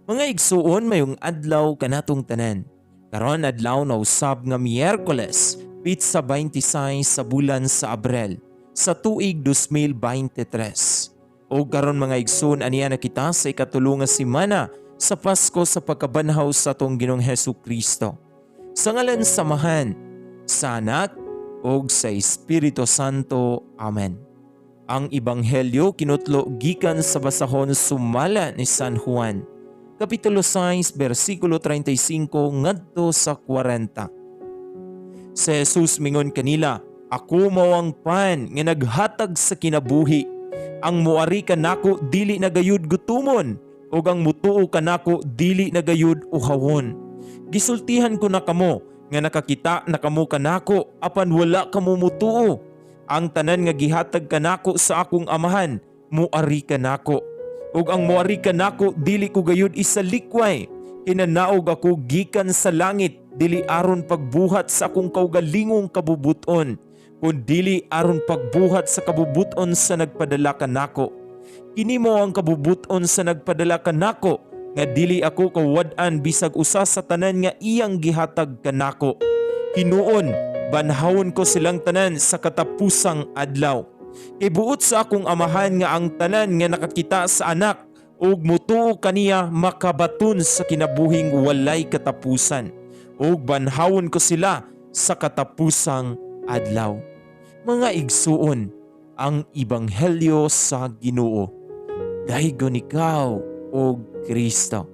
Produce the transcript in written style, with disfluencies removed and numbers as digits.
Mga igsuon, mayong adlaw kanatong tanan. Karon adlaw na usab nga Miyerkules, pitsa 26 sa bulan sa Abril sa tuig 2023. O karon, mga igsoon, aniya na kita sa ikatulo nga semana sa Pasko sa pagkabanhaw sa atong Ginoong Hesus Kristo. Sa ngalan sa Amahan, sa Anak ug sa Espiritu Santo. Amen. Ang Ebanghelyo kinutlo gikan sa basahon sumala ni San Juan, Kapitulo 6, versikulo 35 ngadto sa 40. Si Jesus mingon kanila, "Ako mao ang pan nga naghatag sa kinabuhi. Ang muari kanako dili na gayud gutumon ug ang mutuo kanako dili na gayud uhawon. Gisultihan ko na kamo nga nakakita na kamo kanako apan wala kamo mutuo. Ang tanan nga gihatag kanako sa akong Amahan muari kanako. Ug ang muari kanako dili ko gayud isalikway. Kinanaog ako gikan sa langit dili aron pagbuhat sa akong kaugalingong kabubuton, kun dili aron pagbuhat sa kabubuton sa nagpadala kanako. Kini mao ang kabubuton sa nagpadala kanako, nga dili ako kawad-an bisag usa sa tanan nga iyang gihatag kanako. Hinuon banhawon ko silang tanan sa katapusang adlaw. Kay buot sa akong Amahan nga ang tanan nga nakakita sa Anak ug mutuo kaniya makabaton sa kinabuhing walay katapusan, ug banhawon ko sila sa katapusang adlaw." Mga igsuon, ang ebanghelyo sa Ginoo. Daygon ikaw, o Kristo.